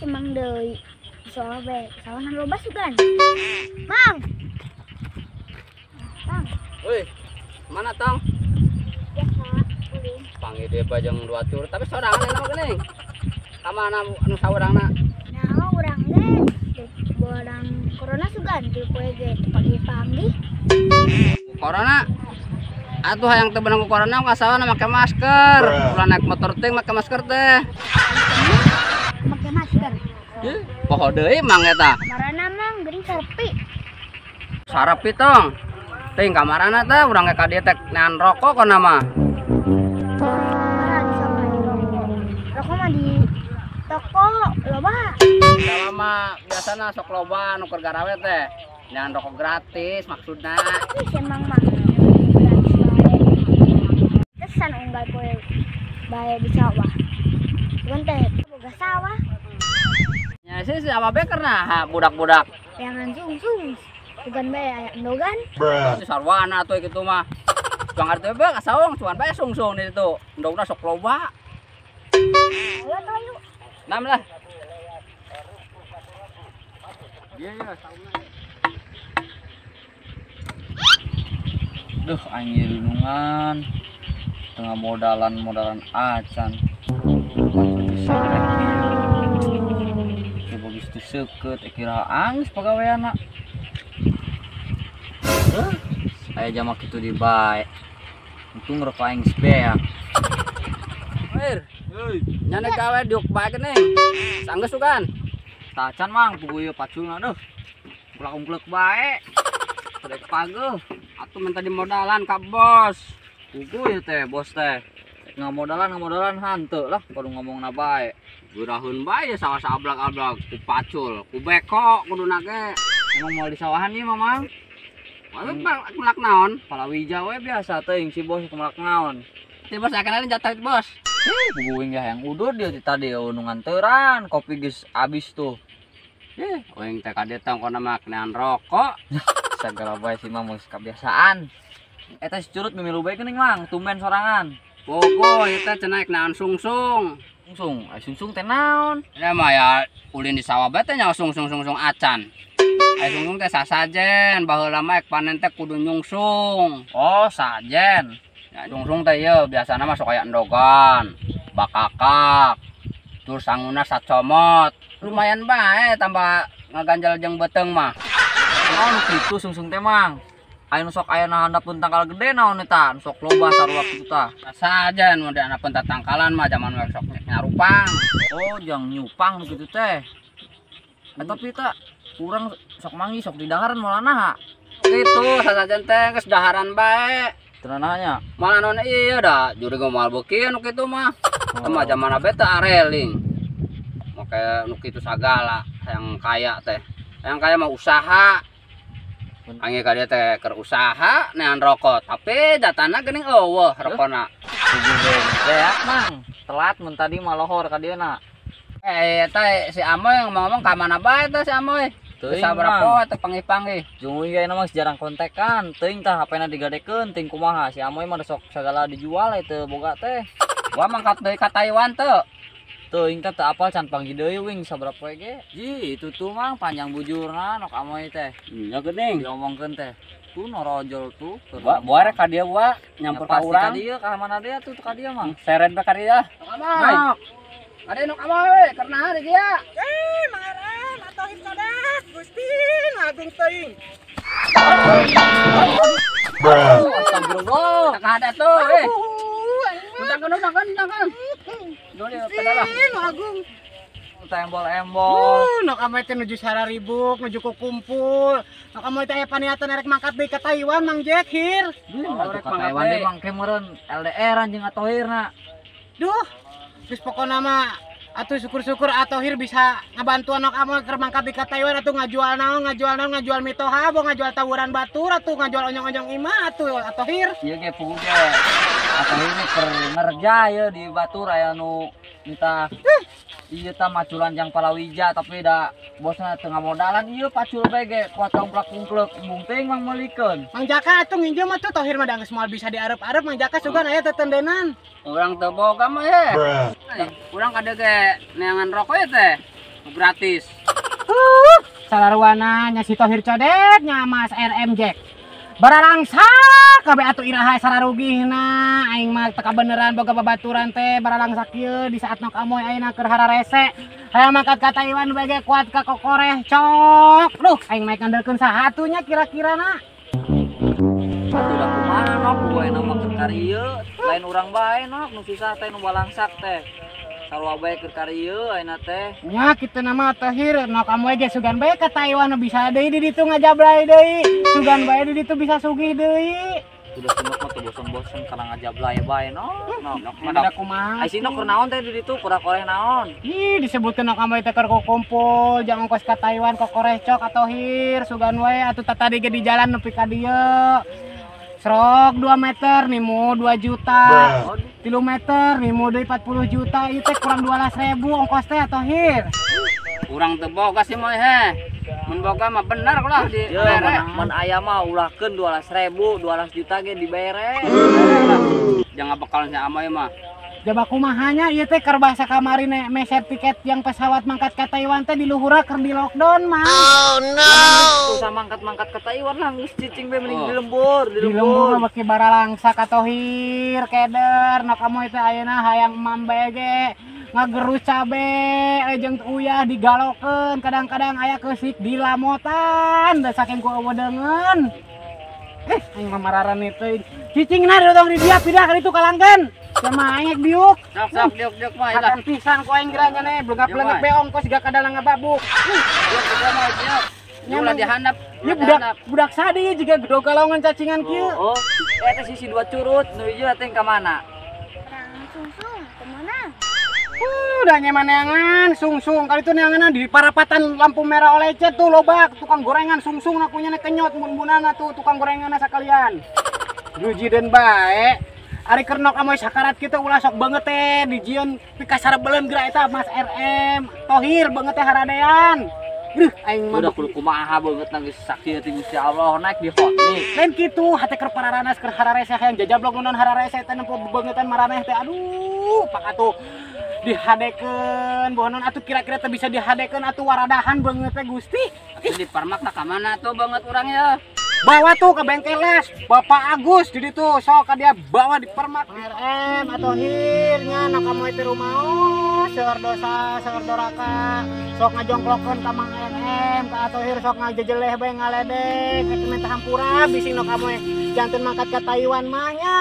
Semang deui soal be sawahan loba sugan. Mang. Tang. Woi. Mana tong? Biasa ulin. Panggil dia bajang dua tur tapi sorangan enak geuning. Ka mana anu saurangna? Nah, urang ge borang corona sugan di poe ge pagi-pagi. Corona. Atuh hayang teu beunang ku corona ka sawana make masker. Ulah naik motor teh make masker teh. Make masker. Poho deui mang eta. Kamarana mang geuning sarepi. Sarepi tong. Teuing kamarana teh urang ge ka dieu teh nean rokok kana mah. Kamara di sawah di rokok. Rokok mah di toko loba. Salama biasana sok loba nu keur garawe teh. Nean rokok gratis maksudna. Ih emang mah gratis bae. Tesan unggal poe bae di sawah. Cuman teh boga sawah. Ya sih si apa beker nah budak-budak. Jangan sungsung. Bukan bae aya endogan. Si sarwana atuh kitu mah. Cuang arti bae kasawang cuman bae sungsung di ditu. Endogna sok loba. Ayo atuh ayo. Nam lah. Iya ya saungna. Duh anjir dunungan. Tengah modalan-modalan acan. Bisa bagus tuh seukeut kira angis pagaweanna. Aya jamak kitu di bae. Untung rokok aing geus beak. Wir, nyane gawe diuk bae geuning. Sanggeus sugan. Tacan mang puguh ieu paculna deuh. Ungklek-ungklek bae. Sadek pageuh. Atuh minta dimodalan ka bos. Puguh ieu teh bos teh. Ngamodalan hanteu lah kudu ngomongna bae. Guraheun bae sawah saablag-ablag ku pacul, ku beko kuduna ge. Emang moal di sawahan ieu mah mang. Melak naon? Palawija we biasa teuing si bos melak naon. Si bos akan jatah bos. Heh, puguh ge hayang udur dia ti tadi nu nganteran kopi geus abis tuh. Heh, uing teh ka dieu teh ngkona mah kenean rokok. Sagala bae si mang geus kabiasaan. Eta si curut mimilu bae geuning mang, tumben sorangan. Pogo eta cenah naon sungsung. Sungsung, ai sungsung teh naon? Ya mah ya ulin di sawah bae teh nya sungsung-sungsung acan. Ai sungsung teh sasajen, baheula mah ek panen teh kudu nyungsung. Oh, sajen. Ya sungsung teh ieu biasana mah sok aya endogan, bakakak, terus sanguna sacomot. Lumayan bae tambah ngaganjal jeung beuteung mah. Naon kitu sungsung teh mang? Aya nu sok aya na handapeun tangkal gede naon eta, nu sok loba sarua kitu tah. Sajen mun di handapeun tatangkalan mah jaman we sok nyarupang. Oh, jang nyupang nu kitu teh. Tapi ta urang sok manggih sok didaharan moal naha. Kitu sasajen teh geus daharan bae. Teu nanya. Moal naon ieu da jurig moal beuki nu kitu mah. Teu mah jaman bae teu areling. Make nu kitu sagala hayang kaya teh. Hayang kaya mah usaha. Angge ka dieu teh keur usaha nean rokok, tapi jatahna geuning eueuh rokona. Beak mang, telat mun tadi mah lohor ka dieuna. Eta si Amoy ngomong-ngomong ka mana bae teh si Amoy? Teuing sabaraha poe teh panggih-panggih. Jeung uing ayeuna mah jarang kontekan, teuing tah HP-na digadekeun teuing kumaha si Amoy mah sok sagala dijual teu boga teh. Gua mangkat deui ka Taiwan teu. Teuing teh teu apal can panggih deui wing sabaraha poe ge. Ji, itu tuh mang panjang bujurna nok Amoy teh. Nya geuning diomongkeun teh. Tuh norojol tuh. Buah rek ka dieu buah nyampur ka urang. Ka dieu ka mana dia tuh ka dieu mang. Seret bae ka dieu. Amoy. Ade nok Amoy we keur naha di dieu? Eh, mangaran atoh sadas Gusti Agung teuing. Astagfirullah. Tak ada tuh eh. Undangkeun. Dole pedalah. Gusti Agung. Teu embol-embol. Nok amoy teh nuju sararibuk, nuju kukumpul. Nok amoy teh aya paniatan erek mangkat deui ka Taiwan Mang Jack hir. Duh, ka Taiwan deui mangke meureun LDR anjing atohirna. Duh, geus pokona mah atuh syukur-syukur atohir bisa ngabantuan nok amoy keur mangkat deui ka Taiwan atuh ngajual naon, ngajual naon, ngajual mitoha, bo ngajual tawuran batur atuh ngajual onyong-onyong imah atuh atohir. Ieu ge puguh ge. Atohir ge keur ngerja ieu di batur aya nu minta ieu tah maculan jang palawija tapi da bosna teu ngamodalan ieu pacul bae ge kuat tongklak-kungklek embung teuing mang meulikeun. Mang Jaka atuh nginjem atuh Tohir mah da geus moal bisa diarep-arep Mang Jaka sugan aya tetendenan. Urang teu boga mah ye. Urang kade ge neangan rokok ye teh gratis. Salarwana nya si Tohir codet nya Mas RM Jack. Baralangsak kabeh atuh iraha sararugihna aing mah teu kabeneran boga babaturan teh baralangsak ieu di saat nok amoy ayeuna keur hararese. Hayang mangkat ka Taiwan bae ge kuat ka kokoreh cok. Duh aing mah ngandelkeun saha atuh nya kira-kirana. Atuh da kumaha nok ayeuna mah keur karieu lain urang bae nok nu susah teh nu balangsak teh. Sarua bae keur karieu ayeuna teh. Nya kitu na mah Tohir nok amoy ge sugan bae ka Taiwan bisa deui di ditu ngajablay deui. Sugan bae di ditu bisa sugih deui. Udah semut mah teu bosen-bosen kana ngajablay bae nok. Nok mah da kumaha. Ai si nok keur naon teh di ditu koreh naon? Ih disebutkeun nok amoy teh keur kumpul jang ongkos ka Taiwan kokoreh cok atohir sugan wae atuh tatadi ge di jalan nepi ka dieu. Srok 2 meter nimu 2 juta. 3 meter nimu deui 40 juta ieu teh kurang 12.000 ongkos teh atohir. Urang teu boga sih moy heh. Mun boga mah bener lah di bere. Mun aya mah ulahkeun 12.000, 12 juta ge dibere. Jangan bakalan si amoy mah. Jaba kumaha nya ieu teh keur bahasa kamari meser tiket yang pesawat mangkat ka Taiwan teh di luhura keur di lockdown mah. Oh no. Usah mangkat-mangkat ka Taiwan lah geus cicing bae mending di lembur, di lembur beki baralangsak atohir keder nok amoy teh ayeuna hayang emam bae ge ngagerus cabe jeung uyah digalokeun kadang-kadang aya keusik dilamotan da saking ku eueudeungeun. Aing mah mararan itu cicingna dodong di dia pindah ka ditu kalangkeun. Sama aing diuk. Sok diuk mah ilah. Hakan pisan ku aing geura nya blengap-blengep be ongkos siga kadang ngababuk. Diuk mah diuk. Ulah dihandap. Ieu budak sadi jiga gedog kalongan cacingan kieu. Oh, eta sisi dua curut nu ieu teh ka mana? Perang sungsung kemana? Udah nyaman sungsung kali itu neangan di parapatan lampu merah oleh cet tuh loba tukang gorengan sungsung nakunya kenyot mun-munana tuh tukang gorengan sakalian. Jujiden bae. Ari keur nok amoy sakarat kitu ulah sok banget teh dijieun pikasarabeleun geura eta Mas RM Tohir banget teh haradean. Greuh aing mah udah kudu kumaha beungeut geus sakieu ti Gusti Allah naik di hot nih. Lain kitu hate keur pararanas keur hararese hayang jajablog non hararese teh nempo beungetan maraneh teh aduh pak atuh dihadekeun bohon atuh kira-kira teh bisa dihadekeun atuh waradahan beungeut teh Gusti. Atuh di parmak ka mana tuh beungeut urang ya? Bawa tuh ke bengkel les Bapak Agus jadi tuh sok ka dia bawa di permak RM atau hirnya nak kamu itu rumah seur dosa seur doraka sok ngajongklokeun ka Mang RM ka Atohir sok ngajejeleh bae ngaledek eta minta hampura bisi nok kamu janten mangkat ka Taiwan mah nya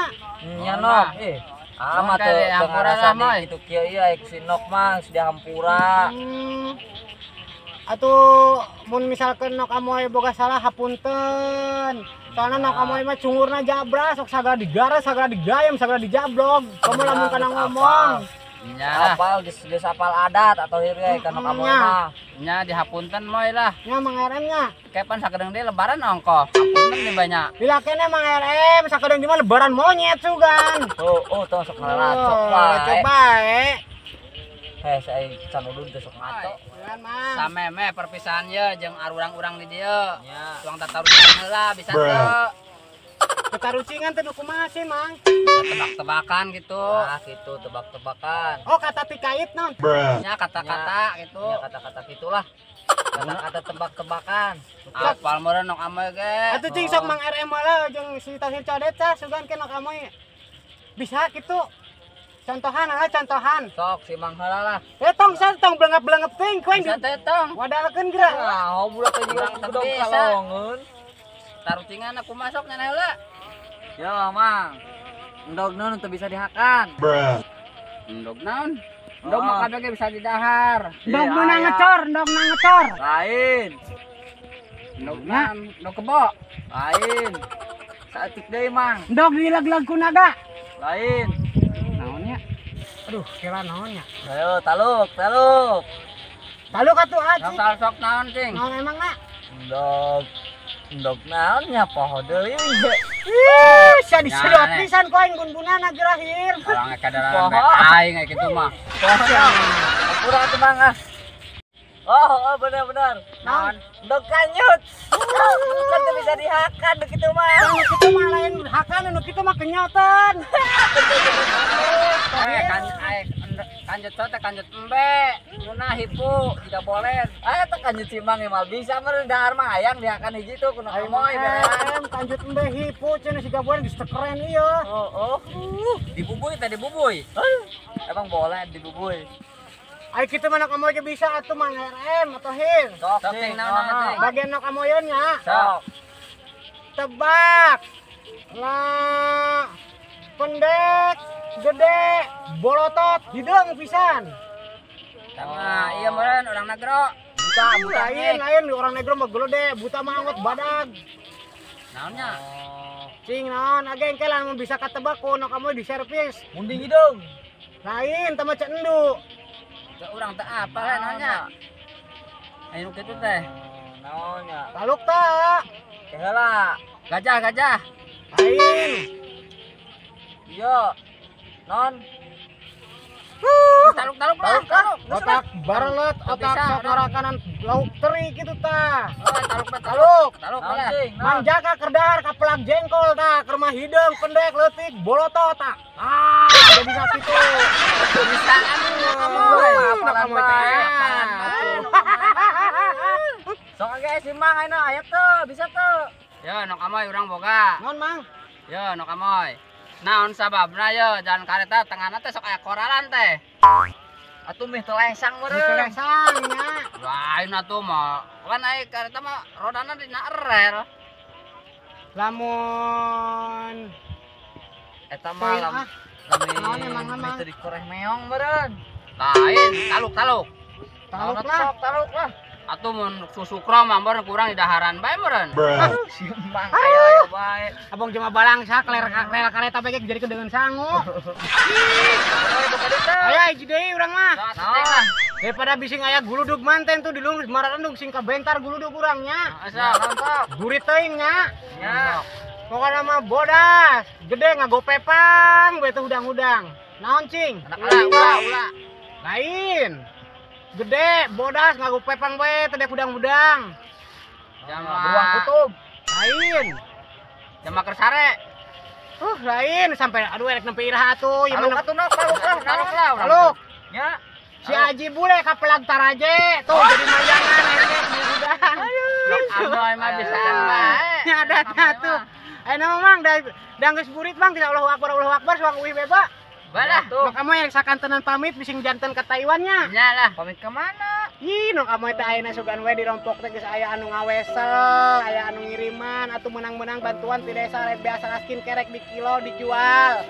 nya nok amat teu ngarasa di kitu kieu ieu aya si nok mah geus dihampura. Atuh mun misalkan nok amoy boga salah hapunten. Soalna nok amoy mah cungurna jabra sok sagala digaras, sagala digayem, sagala dijablog. Komo lamun kana ngomong. Nya apal geus apal adat atau hir ge ka nok amoy mah. Nya dihapunten moy lah. Nya Mang RM nya. Kapan sakedeung deui lebaran ongkoh. Hapunten nih banyak. Bila kene Mang RM sakedeung di mah lebaran monyet sugan. Oh, tong sok ngaracok bae. Racok bae. Heh, saya can udun teh sok ngaco. Sameme perpisahan ye jeung arurang-urang di dieu. Tuang tatarucingan heula bisa teu. Tatarucingan teh nu kumaha sih, Mang? Tebak-tebakan gitu. Ah, gitu tebak-tebakan. Oh, kata tikait non. Nya kata-kata gitu. Nya kata-kata gitulah. Kata-kata tebak-tebakan. Apal meureun nok amoy ge. Atuh cing sok Mang RM heula jeung si Tahir Codet cah sugan ke nok amoy. Bisa kitu. Contohan lah, contohan. Sok si Mang heula lah. Tong tong blengep-blengep teuing ku aing. Bisa teh tong. Wadalkeun geura. Nah, budak teh juga Urang gedog kalongeun. Tarucingan aku masuk nya heula. Yo, Mang. Endog naon teu bisa dihakan. Endog naon? Endog mah kabeh bisa didahar. Endog meunang ngecor, endog meunang ngecor. Lain. Endog endog kebo. Lain. Saeutik deui Mang. Endog dileg-leg ku naga. Lain. Naonnya? Aduh, kira naonnya? Ayo taluk, taluk. Taluk atuh ah. Sok sok naon cing? Naon emang na? Endog. Endog naon nya poho deui. Ih, sia disedot pisan ku aing bun-bunana gerahir. Urang kadaran bae aing kayak kitu mah. Hampura atuh Mang ah. Oh, benar-benar. Naon? Endog kanyut. Kan teu bisa dihakan nu kitu mah. Nu kitu mah lain hakan, nu kitu mah kenyotan. Kan kanjut teh kanjut embe, ngeunah hipu, tidak boleh. Aya teh kanjut si Mang mah bisa meureun dahar mah hayang dihakan hiji tuh kuno amoy berean. Kanjut embe hipu cenah siga boleh geus teu keren ieu. Oh, oh. Dibubuy teh dibubuy. Emang boleh dibubuy. Ai kitu mah nok amoy ge bisa atuh Mang RM atau Hir. Sok cing naon cing. Bagian nok amoyeun nya. Sok. Tebak. Lah pendek, gede, bolotot, hideung pisan. Sama iya meureun urang negro. Buta, buta lain, lain orang negro mah gede, buta mah angot badag. Naonnya? Cing naon age engke lamun bisa katebak ku nok amoy di servis. Munding hideung. Lain teh mah cendu. Teu urang teu apal naonnya. Ayo kitu teh. Naonnya? Taluk ta. Heula. Gajah, gajah. Lain. Iya. Non. Taluk taluk lah. Taluk. Otak barelet, otak sok kanan lauk teri kitu tah. Oh, taluk taluk. Taluk lah. Mang Jaka kerdahar kapelag jengkol tah, ke rumah hideung pendek leutik bolotot tah. Ah, jadi sakitu. Bisaan amoy. Amoy teh. Sok ge si Mang ayeuna aya teu, bisa teu. Yo nok amoy urang boga. Naon Mang? Yo nok amoy. Naon sababna yo jalan kareta tengahna teh sok aya koralan teh. Atuh mih teu lesang meureun. Teu lesang nya. Lain atuh mah. Kan ai kareta mah rodana dina rel. Lamun eta mah naon emang mah teu dikoreh meong meureun. Lain, taluk-taluk. Taluk lah, sok taluk lah. Atuh mun susukro mah meureun kurang di daharan bae meureun. Si Mang aya bae. Abang cuma balangsa rel kareta bae jadi kedengeun sangu. Aya hiji deui urang mah. Daripada bising aya guludug manten tuh di lurus mararendung sing kabentar guludug urang nya. Mantap. Gurit teuing nya. Nya. Pokona mah bodas, gede ngagopepang bae teh hudang-hudang. Naon cing? Ulah, ulah, ulah. Lain. Gede, bodas ngagopepang bae teh hudang-hudang. Jama beruang kutub. Lain. Jama kersare. Lain sampai aduh erek nempi iraha atuh. Taluk atuh nok, taluk lah, taluk lah. Taluk. Nya. Si Aji bule kapelag taraje tuh jadi mayangan erek di hudang. Nok amoy mah bisaan bae. Nya adatna tuh. Ayeuna mah Mang da geus burit Mang tidak Allahu Akbar suang uih beba. Balah. Nok amoy yang sakantenan pamit bising janten ke Taiwan nya. Nya lah. Pamit ke mana? Ih, nok amoy teh ayeuna sugan we di rompok teh geus aya anu ngawesel, aya anu ngiriman atuh menang-menang bantuan ti desa rek biasa askin kerek di kilo dijual.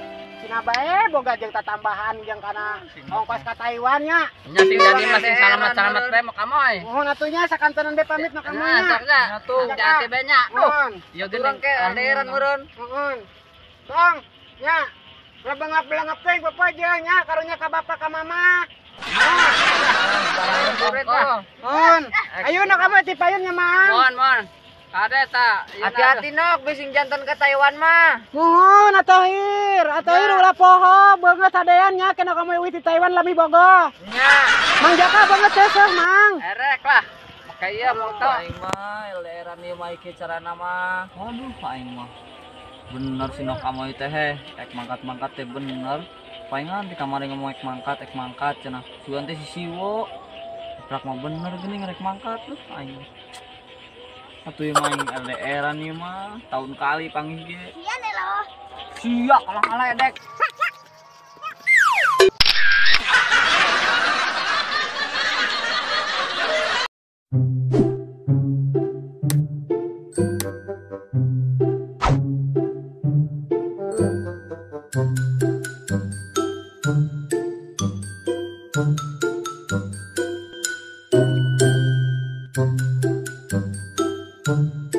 Cina bae boga jeung tatambahan jeung kana ongkos ka Taiwan nya. Nya sing jadi mah sing salamat-salamat bae nok amoy. Mohon atuh nya sakantenan be pamit nok amoy nya. Nah, sok nya. Hati-hati bae nya. Mohon. Ieu geuning ke alderan meureun. Mohon. Tong, nya. Belengap-belengap teh bapak jeung nya karunya ka bapak ka mama. Mohon. Ayo nok amoy ti payun nya Mang. Mohon, mohon. Kade ta. Hati-hati nok bising jantan ke Taiwan mah. Mohon atohir, atohir ulah poho beungeut hadean nya kena kamu euy di Taiwan lami bogoh. Nya. Mang Jaka beungeut seseh Mang. Erek lah. Make ieu moto. Aing mah LDR-an ieu mah ieu carana mah. Aduh aing mah. Bener si nok amoy teh heh, ek mangkat-mangkat teh bener. Palingan di kamar ngomong ek mangkat cenah. Sugan teh si Siwo. Prak mah bener geuning rek mangkat tuh aing. Atuh ieu mah LDR-an ieu mah tahun kali panggih ge. Sia nih loh. Sia kalah-kalah edek. Thank